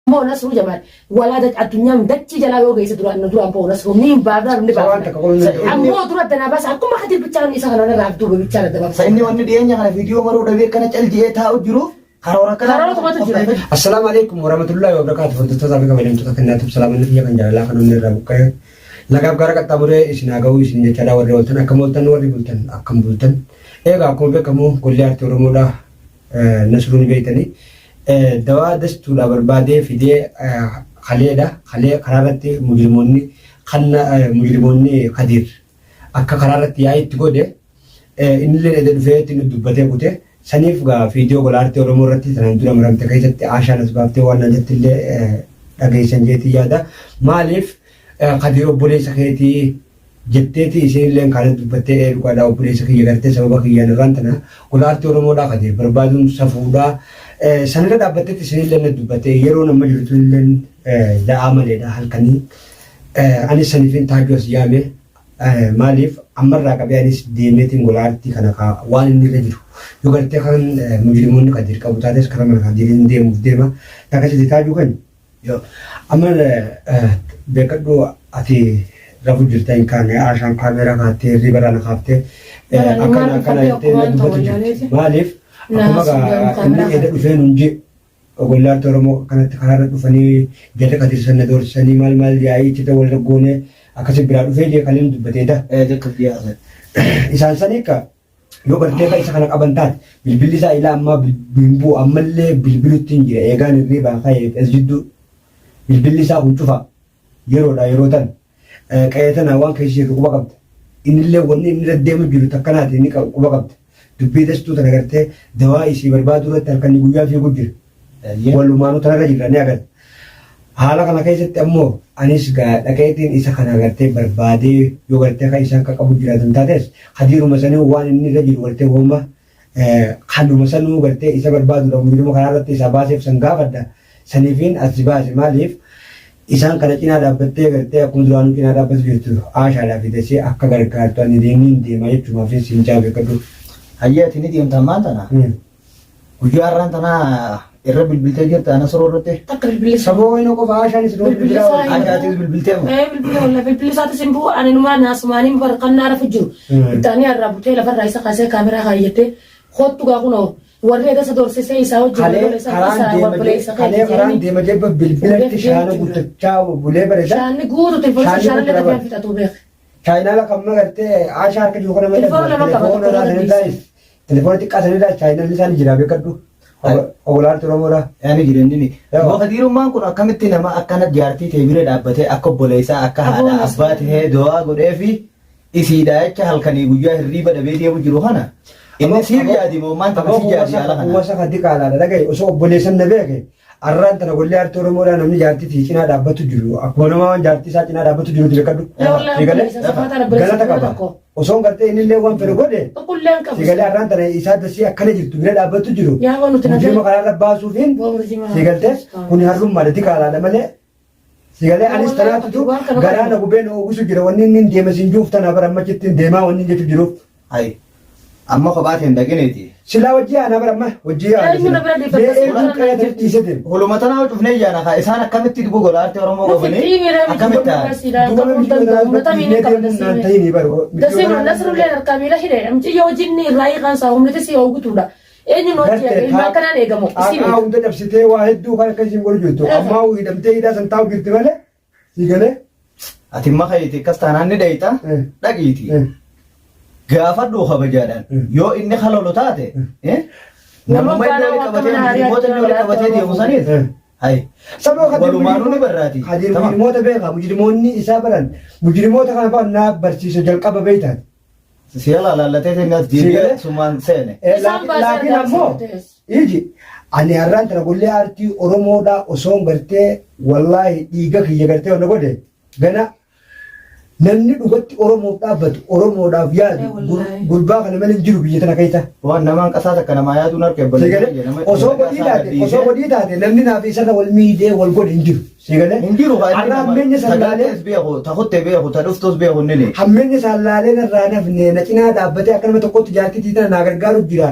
Ammoo Nasruu Jamaal walaa addunyaan dachii jalaa yoo geesse duraan nu duraan bahu Nasruu ni hin baafnaa ni Waan baafna. takka godhuu hin danda'u. Ammoo dura danaa baasa akkuma kadir bichaan isa kana irraa duuba bichaan adda baafna. Inni wanni dhiyeenya kana viidiyoo maruu dhabee akkana cal ji'ee taa'u jiruuf karoora akkana. Karoora tokkotu jira. Assalaamu alaikum warahmatullahi wabarakatuh. Hordoftoota fi kabajamtoota kennaatuuf salaamanni biyya kan jaalalaa kan hundi irraa buqqa'e. Lagaaf gaara qaxxaamuree isin haa ga'uu isin jechaadha warri ooltan akkam ooltan warri bultan akkam bultan. Egaa akkuma beekamu golli aartii Oromoodha. Nasruu ni beektanii. Dawaa dastuudha barbaadee fidee kaleedha. Kalee karaa irratti mujrimoonni kanna mujrimoonni Kadiir akka karaa irratti yaa'ii itti godhe innillee edda dhufee itti nu dubbatee kute. Saniif gaa viidiyoo gola aartii Oromoo irratti tanaan dura maramte keessatti Aashaan as baaftee waan naan jette illee dhageessan jeetii yaada. Maaliif Kadiir obboleessa keetii jetteeti isiinilleen kaana dubbattee ee dhugaadha obboleessa kiyya gartee sababa kiyyaan irraan tana gola aartii Oromoodhaa Kadiir barbaaduun safuudha. Sanirra dhaabbattetti isinilleen na dubbatte yeroon amma jirtu illeen da'aa maleedha halkanii. Anis saniifin taajuu as yaame. Maaliif ammarraa qabee anis deemeetiin gola aartii kana ka waan inni irra jiru yoo gartee kan mujrimoonni Kadiir qabu taates karaa mana Kadiiriin deemuuf deema. Akkasitti taajuu kan Yoo amma beekadhu ati rafu jirta hin kaane Aashaan kaameeraa kaattee hirriba irraa na kaaftee akkana akkana jettee na dubbatu jirti. Maaliif akkuma inni eda dhufee nun jee ogollaatti Oromoo akkanatti karaarra dhufanii jarri kadirsan na doorsisanii maal maal yaa'ii itti wal raggoone akkasi biraa dhufee jee kan inni dubbatee da. Isaan sanii ka Yoo gartee ka isa kana qaban taate bilbilli isaa ilaa ammaa hin bu'u ammallee bilbilutti hin jira eegaan hirriibaa ka'ee as jidduu bilbilli isaa kun cufa yeroodha yeroo tan qe'ee tana waan keessa jirtu quba qabda innillee wanni inni irra deemu jiru takkanaati inni quba qabda dubbii dastuu tana gartee dawaa isii barbaaduu irratti halkanii guyyaa fiigu jira. Walumaanuu tanarra jirra ni agarta. Haala kana keessatti ammoo anis gaa dhaqeetiin isa kana gartee barbaadee yoo gartee kan isaan qaqqabu jiraatan taates kadiiruma sanii waan inni irra jiru gartee wooma kanuma sanuu gartee isa barbaadudha mujrima karaa irratti isaa baaseef san gaafadha saniifiin as si baase maaliif isaan kana cinaa dhaabbattee gartee akkuma duraanuu cinaa dhaabbatu jirtu aashaadhaa fi dasee akka gargaartu ani deemiin deema jechumaaf siin jaabeeffadhu. Hayyee ati ni deemta ammaan tana. Guyyaa har'aan tanaa irra bilbiltee jirta ana suroo irratti. Takka bilbilli isaa. Saboo wayina qofa Aashaanis yeroo Bilbilli bilbilaa isaa oolti. Aashaatis bilbiltee moo? Ee bilbilli wallah bilbilli isaatis hin bu'u ani numaa naasumaaniin barqannaa rafu jiru. Ittaanii har'aa butee lafarraa isa kaasee kaameraa kaayyatee kottu gaa kunoo warri edasa doorsisee isaa wajjin Kalee wal isa karaan isaa deema wal isa kalee karaan deema jebba bilbilatti shaana guuttachaa bulee bareeda. Shaanni guutu telefoona Shaanni shaanallee guutuu dafee fixatu beek. Chaayinaala kan magartee Aashaa harka jiru kana malee Telefoona lama qaba, telefoona tokko irraa irra sanirraa Telefoona xiqqaa sanirraa chaayinalli isaanii jira beekadhu. Obolaarti Oromoodha. Yaani jireenyini. Yawa. Bakka dhiirummaan kun akkamitti nama akkana jaartii ta'e bira dhaabbatee akka obboleessaa akka haadha Aboon abbaa ta'ee du'aa godhee fi isiidha jecha halkanii guyyaa hirriiba dhabee deemu jiru kana. Inni siif yaadi moo maal tana si yaadi haala kana. Wasa kan diqaalaadha dhagaye osoo obboleessan na beeke arraan tana gollee aartii Oromoodhaa namni jaartii fi cinaa dhaabbatu jiru akkuma nama waan jaartii isaa cinaa dhaabbatu jirutti beekadhu. Eegalee galata qaba. Osoo gartee inni illee waan fedhe godhe Qulqulleen qabu. sigalee arraan tana isaa dasii akkana jirtu bira dhaabbatu jiru. Yaa waan nuti Mujrima karaarra baasuufiin sigaltee kun harrummaadha diqaalaadha malee. Sigalee anis tanaatutu garaa na gubee na ogusu jira wanni inni hin deema siin juuf tana bara ammachitti hin deemaa wanni inni jechu jiruuf. Hayi. Amma kophaa ta'e hin dhaqineeti. Silaa wajjii aanaa bara amma wajjii aanaa. Eenyu na bira deeffata? Mee eenyu qe'ee tana dhiisee deema? Huluma tanaa cufnee ijaana kaa isaan akkamitti dubu gola aartii Oromoo qabanii akkamitti ta'an. Duuba miidhagina deemuun naan ta'ini baru. Dasiin Nasrullee harkaa miila hidhe mucayyoo wajjin irraa hiikaan isaa humniti si hoogutuudha. Eenyu nu hojii ilma akkanaan eegamu. Isin Qaaqaa hunda cabsitee waa hedduu kan akka isin godhu jirtu. Ammaa hidhamtee hidhaa san taa'u jirti malee. Si galee? Ati makayti akkas taanaan ni dhayxa dhaqiiti. Gaafadhu kabajaadhaan yoo inni kalolu taate namuma inni wali qabatee mujrimoota inni wali qabatee deemu saniif hay Sababa kadir walumaanuu ni barraati. Kadir Tamam. mujrimoota beeka mujrimoonni isaa baran mujrimoota kana fa'aa naa barsiisa jalqaba beektan. Siyaala laallatee seenaas Si galee? deebi'ee sumaan seene. Isaan baasee Laakiin argaa ammoo iji ani har'aan tana gollee aartii Oromoodhaa osoon gartee wallaahi dhiiga kiyya gartee wanna godhe gana namni dhugatti Oromoof dhaabbatu Oromoodhaaf yaadu gurbaa kana malee hin jiru biyya tana keessa. Waan namaan qasaa takka namaa yaaduun harka Si galee osoo godhii taate osoo godhii taate namni naaf isarra wal miidhee wal godhe hin jiru. Si galee Hin jiru kaa har'a hammeenya san laalee Sagaltees beeku, takutte beeku, ta dhuftus beeku inni ni. hammeenya isaan laalee narraa nafne na cinaa dhaabbatee akka nama tokkotti jaartii tiitana naa gargaaru jira.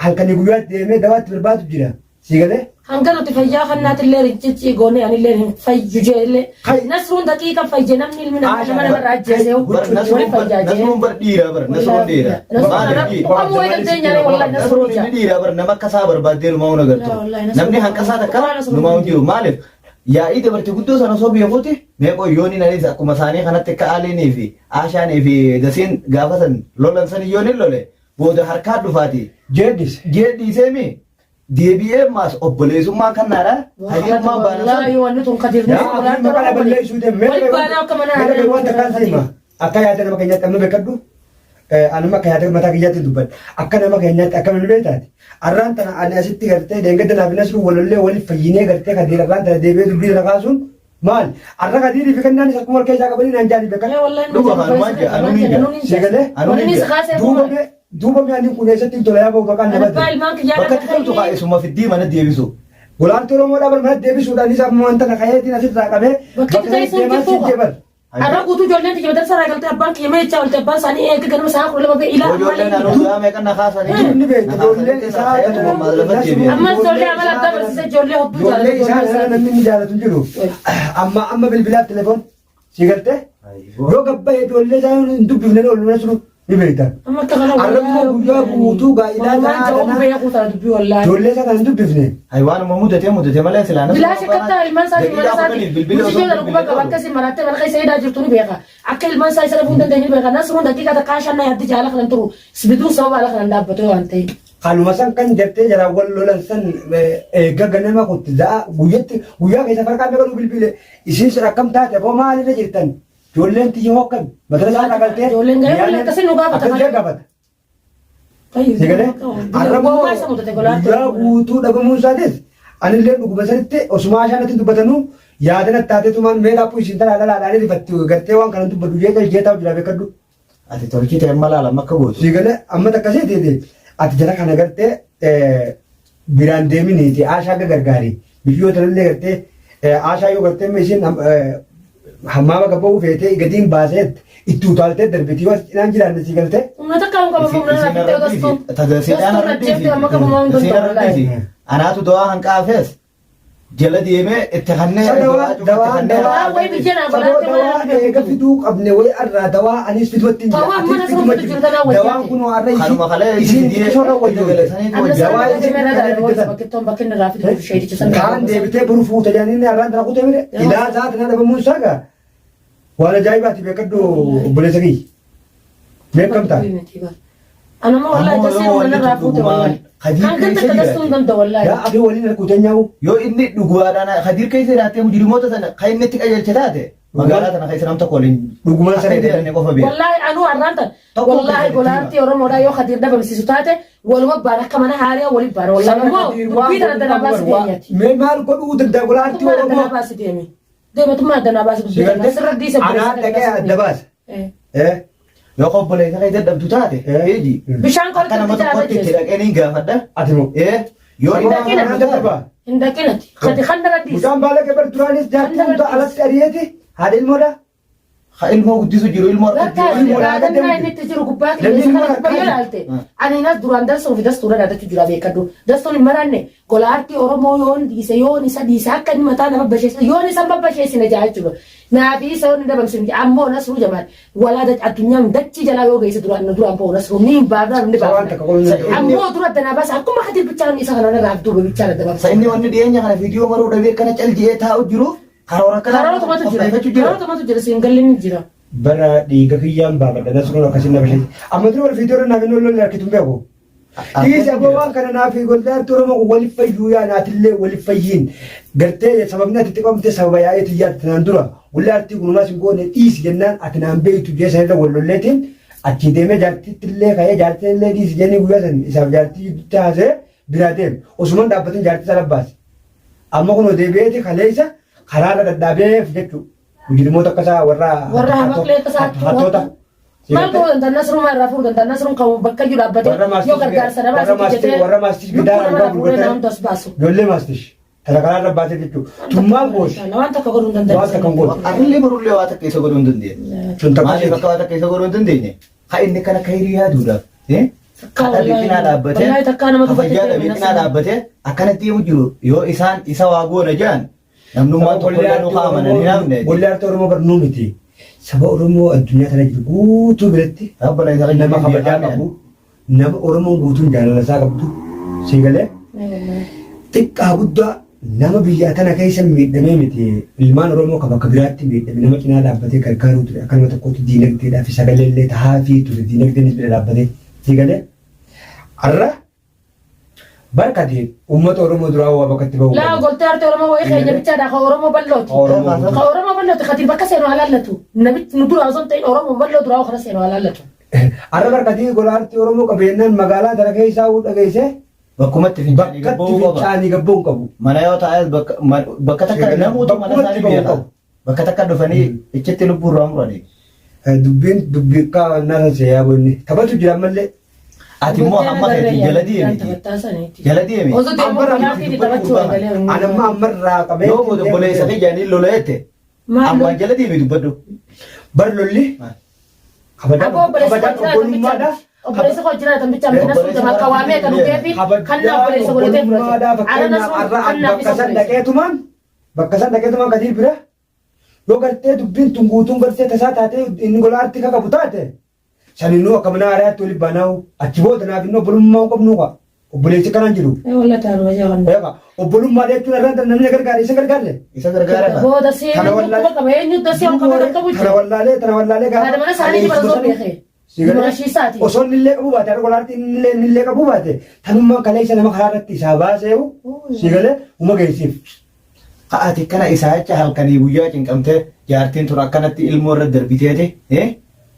Halkanii guyyaa deemee dawaatti barbaadu jira. Si galee? Hanga nuti fayyaa kannaatillee rinciccii goonee anillee hin fayyu jeellee. Kai. Nasruun daqiiqa fayye namni ilmi namaa nama namarraa ajjeesee Bar wali fayyaa jee. Nasruun bar dhiira bar Nasruun dhiira. Maaliif Qomuu wayii dandeenyaare wallahi Nasruun Nasruun inni dhiira bar nama akka isaa barbaaddee numaa hin agartu. Laa wallahi Nasruun- Namni hanqasaa takka numaa hin jiru. Maaliif yaa'ii dabarte guddoo sana osoo beekuuti meeqoo yooniin anis akkuma isaanii kanatti akka Aaliinii fi Aashaanii fi Dasiin gaafa san lolan san yooniin lole booda harkaa dhufaati. Jeeddis. Jeeddiiseemi deebi'ee maas obboleessummaa kannaadha. Hayyummaan baana Wallaahi san. wanni tun kadir Yaa akhi maqaa balleessuu deeme. Wali baanaa akka mana Mee waan takkaan siima. Akka yaada nama keenyaatti amma beekadhu. Anuma akka yaada mataa kiyyaatti dubbadha. Akka nama keenyaatti akka namni beektaati. Arraan tana ani asitti gartee deengedda naaf nasru walollee wali fayyinee gartee kadiir arraan tana deebi'ee dubbii tana kaasuun maal? Arra kadiirii fi kennaan isa akkuma wal keessaa qabanii naan jaanii beekadhu. Dhuga kanumaan jaa, anuun hin jaa. Sagalee? Anuun hin jaa. Duuba mee duuba mee ani kun eessatti tola yaa ba'u maqaan nama Abbaa ilmaan kiyyaa Bakka itti toltu kaa isuma fiddii mana deebisu. Golaanti Oromoo dhaban mana deebisuudhaan isa amma wanta na kayeetiin asirraa qabee Bakka itti sanitti teessuun deemaa jirtu siin jeeban. Arra guutuu ijoolleen tiyya madarsa irraa galtee abbaan kiyya mee jechaa olte abbaan isaanii eega ganama sa'a 12 ba'e ilaa Ijoolleen ammallee anuu daa meeqa na kaasanii. Inni beektu ijoolleen isaa Ammas ijoollee amala addaa barsiisa ijoollee hodduu Ijoollee jaalatu isaa ijoollee sana namni inni jaalatu hin jiru. Amma amma bilbilaaf telefoon si galtee yoo gabbaa'e ijoollee isaa hin dubbifne oolu nasru ni beekta. Amma akka kana Arra immoo guyyaa guutuu gaa'ilaa Waan ta'aa ta'uun kanaa beeku tana dubbii wallaahi. ijoollee isaa kana hin dubbifne. Haywaanuma mudatee mudate malee silaa nama. Bilaashi akkattaa ilmaan isaa mana isaati. Muciyyoo tana quba qaba akkasii marattee mana keessa hidhaa jirtu ni beeka. Akka ilmaan isaa isa dhabuu hin dandeenye ni beeka. Nasruun daqiiqaa takkaa shan na yaaddi jaala kanan turu. Biduun sababa ala kanan dhaabbatu waan ta'eef. Kanuma san kan jartee jaraan wal lolan san eegga ganama kutti za'a guyyatti guyyaa keessa farqaa meeqa nuu bilbile isiin sun akkam taate boo maalirra jirtan ijoolleen tiyya hoo akkam madrasaa irraa galtee Ijoolleen gahee wal akkasii nu gaafata akkas jee gaafata. Si galee har'a immoo Gowwaa isa mudate golaatti. guyyaa guutuu dhabamuun isaatis anillee dhuguma sanitti osuma ashaan natti dubbatanuu yaada natti taateetumaan mee laappuu isin talaa dhalaadhaan rifatti gartee waan kana dubbadhu jeeta jeetaa jira beekadhu. Ati tolchite amma laala amma akka gootu. Si galee amma takkasiitiiti ati jara kana gartee biraan deeminiiti Aashaa ga gargaari. Biyyoo tanallee gartee Aashaa yoo gartee amma isiin hammaama gabba'uu feetee gatiin baaseet itti utaaltee darbiti yoo as cinaan jiraanne si galtee. Humna takka hin qabamu humna irraa fittee gastuun. Gastuun ajjeefte amma qabamu hin danda'u. Anaatu du'aa hanqaafees jala deemee itti kannee Sa dawaa dawaa Dawaa wayi biyya naa Saboo godhatte dawaa mana eega fiduu qabne wayi arraa dawaa anis fiduutti hin jira. Dawaa Atis mana fiduma sana jirti. fidu tanaa wayyaate. Dawaan kun har'a Kanuma kalee isiin itti xiqqisoo itti galesanii Amma Dawaa sana isiin irra kana darbe fidatan. bakkittoon bakki inni irraa fidu sheedicha sana. Kaan deebitee boru fuuta jedhanii inni har'aan tana kutee mire ilaa isaa tana dhabamuun isaa gaa waan ajaa'ibaati beekadhu obboleessa kiyya. Beekamtaa. Anammoo wallahi Ammoo dasee yoo humna wanni irraa fuute dhugumaan wallahi. Khadiir Kan ganta keessa kadhastuu hin jiraate. danda'u wallahi. Yaa afii waliin harkutee nyaa'u. Yoo inni dhugaadhaan Khadiir keessa jiraatee mujrimoota sana kan inni itti qajeelche taate magaalaa tana keessa nam tokko waliin Dhugumaan akka sana inni jedhanii qofa beeka. Wallahi anuu har'aan tan Tokko wallahi keessatti golaartii Oromoodhaa yoo Khadiir dhabamsiisu taate waluma baana akka mana haariyaa waliin baana wallahi ammoo dubbii tana danaa baasi deemiati. Mee maal godhuu danda'a golaartii Tummaa danaa Oromoo? baasi deemi. Deema tummaa danaa baasi dubbii tana sirra diisa Anaa dhaqee adda baasa. Eh? Yoo obboleessa kee dadhabdu taate eeji. Bishaan Akka nama qorti tokkotti itti dhaqee niin gaafadha. Ati moo? Eh yoo inni Dhaqina. dadhabdu taate Hin dhaqinati. Khadi kan diisa. Mucaan baala gabar duraanis jaartii hunda alatti ari'eeti haadha ilmoodha. Ha ilmoo guddisu jiru ilmoo Bakka harkatti Ilmoo yaadannaa inni itti jiru gubbaa qilleensa kana gubbaa yoo ilaalte ani nas duraan darsuu fi dastuudha dhaadachuu jira beekadhu. Dastuun hin maranne gola aartii Oromoo yoon dhiise yoon isa dhiise akka inni mataa nama basheessine yoon isa babbasheessine jaa jechuudha. Naa fi isa yoon hin dabamsine ammoo Nasruu Jamaal walaa addunyaan dachii jalaa yoo geesse duraan nu duraan ba'u Nasruu ni hin baafnaa ni Waan baafna. takka godhuu hin danda'u. Ammoo dura danaa baasa akkuma kadir bichaan isa kana irraa duuba bichaan adda Sa baafna. inni wanni dhiyeenya kana viidiyoo maruu dhabee akkana cal ji'ee taa'u jiru karoora akkana Karoora tumatu jira. qopheeffachuu jira. Karoora tumatu jira siin galli ni jira. Bara dhiiga kiyyaan baafadha Nasruun akkasiin na basheesse. Amma dura wal fiidiyoo irra naaf hin oollolle harkitu hin beeku. Dhiisi aboo waan kana naaf goldaarti Oromoo kun waliif fayyuu yaa naatillee waliif fayyiin. Gartee sababni ati itti qabamte sababa yaa'ee tiyyaatti tanaan dura gulli kunumaa sin goone dhiisi jennaan ati naan beektu jee sanirra wal lolleetiin achii deemee jaartittillee ka'ee jaartillee dhiisi jennee guyyaa san isaaf jaartii gidduutti haasee biraa deeme. Osumaan dhaabbatin jaartii isaa labbaase. Amma kunoo deebi'eeti kaleessa karaarra dhadhaabeef jechuudha. Mujrimoota akka isaa warra Warra hamaqlee akka isaa hattoota. Maal godhuu danda'a Nasrumaa irraa fuudhuu danda'a Nasruun kan bakka iyyuu dhaabbatee Warra maastish yoo gargaarsa namaa warra asitti maastish jetee warra maastish lubbuu bidaa nama dhugaa irraa fuudhee gurguratan nama as baasu. ijoollee maastish tana karaa irra baatee jechuudha. Tummaan gooti. Waan takka godhuu hin danda'u. Waan takka hin gootu. Arrillee barullee waa takka isa godhuu hin dandeenye. Sun takka Maaliif akka waa takka isa godhuu hin dandeenye? Ha inni kana kayrii yaaduudhaaf. Takkaa Kadha beekinaa dhaabbatee Wallaahi takkaa nama kabajaa tuffatee beekinaa dhaabbatee akkanatti deemu jiru yoo isaan isa waa goona jedhan namnummaan tokko illee nu kaa'aman hin hafne. Golli aartii Oromoo barnuu miti. Saba Oromoo addunyaa tana jiru guutuu biratti Rabbana isa nama kabajaa qabu, nama Oromoon guutuun jaalala isaa qabdu, sii galee xiqqaa guddaa nama biyyaa tana keessa miidhamee miti ilmaan Oromoo kan bakka biraatti miidhame nama cinaa dhaabbatee gargaaruu ture akka nama tokkootti diinagdeedhaa fi sagalee illee tahaafii ture diinagdeenis bira dhaabbatee sii galee har'a barkate uummata Oromoo duraa waa bakka itti bahu Laa qabu. goltee aartii Oromoo wayii keenya bichaadha ka Oromoo bal'ooti. Oromoo Ka Oromoo bal'ooti kati bakka seenu haa laallatu. Namichi nu duraa osoo hin ta'in Oromoo bal'oo duraa kana seenu haa laallatu. Har'a barkatii gola aartii Oromoo qabeenyaan magaalaa tana keessaa dhageesse Bakkumatti fincaanii bakkatti gabba'uu qaba. fincaanii gabba'uu qabu. Mana yoo taa'es bakka bakka takka namoota mana Bakkumatti isaanii bahuu beeka. qabu. Bakka takka dhufanii ichitti lubbuu irraa muranii. Dubbiin dubbii kaa'annaa san seeyaa boonni taphatu jira ammallee. Ati immoo hamma keetiin jala deemiti. Jala deemi. Osoo deemu kanaaf taphachuu eegalee. Anamma ammarraa qabee. Yoo booda obboleessa kee jaanii lola jette ammaan jala deemi dubbadhu. Bar lolli kabajaan Aboo obboleessa kabajaan koo jiraatan obbolummaadha. bichaa. Obboleessa koo jiraatan bichaa miti nasuu jama akka waamee kan dhugee fi kan na obboleessa godhatee Obbolummaadha fudhate. Ana fakkeenyaaf nasuu har'a kan naaf bakka isa san obboleessa. dhaqeetumaan bakka san dhaqeetumaan Kadiir bira yoo gartee dubbiin tun guutuun gartee tasaa taatee inni gola aartii ka qabu taate saninuu akka mana haaraatti walitti baanaa'u achi booda naaf inni obbolummaa hin qabnuu kaa obboleessi kanaan jiru. Wallah taanuma jaa Eegaa obbolummaa jechuun irraan tan namni na gargaare isa gargaarre. Isa gargaara kaa. Booda si Kana wallaalee- dhukkuba qaba eenyutu si ol qaba qabu Tana jira. wallaalee tana wallaalee gaafa. Haadha mana isaanii jibba osoo beekee. Dubarashiisaati. Osoo inni illee qabu baate har'a golaarti inni illee inni illee qabu baate tanummaan kaleessa nama karaa irratti isaa baaseewu si galee uma geessiif. Ati kana isaa jecha halkanii guyyaa cinqamtee jaartiin tun akkanatti ilmoo irra darbiteeti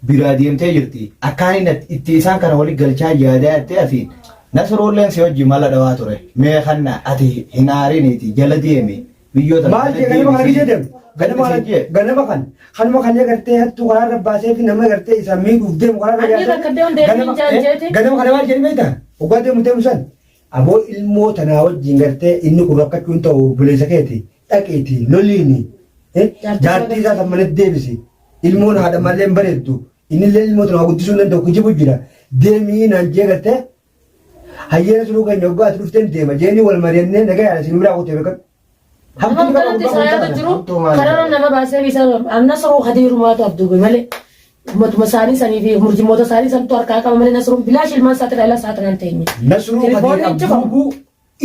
biraa deemtee jirti. Akkaan inni itti isaan kana wali galchaa yaadaa jettee asiin Nasruulleen si wajji mala dhawaa ture. Mee kanna ati hin aariniiti jala deemi. Biyyoota Maal jee ganama kana gisee deemu? Ganama kana ganama kan kanuma kalee gartee hattuu karaa irra baasee fi nama gartee isa miidhuuf deemu karaa irra Ani rakkadee hundee ganama hin jeeti. ganama kana maal jedhi beektaa? Oggaa deemu deemu san aboo ilmoo tanaa wajjin gartee inni kun rakkachuu hin ta'u obboleessa keeti dhaqiiti loliini jaartii isaa san manatti deebisi ilmoon haadha malee hin bareeddu innillee ilmoo tanaa guddisuu hin danda'u kijibu jira deemii naan jee gartee hayyeena sunuu keenya oggaa ati dhufteen deema jeenii wal mari'annee nagayaan isin biraa kutee beekadhu. Nama kanatti isaa yaada jiru kararra nama baasee bisa Nasruu Kadiirumaatu abduube malee uummatuma isaanii sanii fi murjimoota isaanii santu harkaa qaba malee Nasruun bilaash ilmaan isaa irraa isaa tanaan teenye. Nasruu Kadir Telefoonni hin cufamu. Abduubuu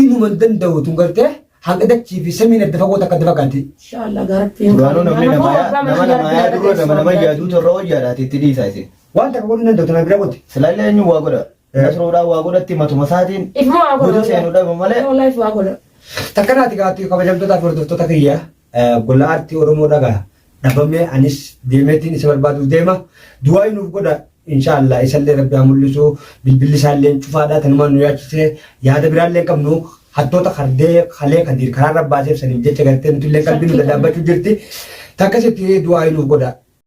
inuma hin danda'u tun gartee hanga dachii fi samiin adda fagoo takka adda fagaatti. Inshallah gaarabbiin. Duraanuu namni nama nama nama yaaduu nama nama yaaduu torra hojjaadhaati itti dhiisaa isin. Waan takka godhuu hin danda'u tanaa bira gote. Silaallee eenyu waa godha. Nasruudhaan waa godhatti matuma isaatiin Ifuma waa godha. guutuu seenuu dhaba malee. Wallahi ifuma waa godha. Takkanaati gaatti kabajamtootaa fi hordoftoota kiyya gola aartii Oromoo dhagaa dhabamee anis deemeetiin isa barbaaduuf deema. Du'aa nuuf godha inshaallah isallee rabbi haa mul'isu bilbilli isaallee cufaadha tanumaan nu yaachisee yaada biraallee hin qabnu hattoota kardee kalee kadiir karaarra baaseef saniif jecha gartee nuti illee qalbii nu dadhaabbachuu jirti. Takkasitti du'aa nuuf godha.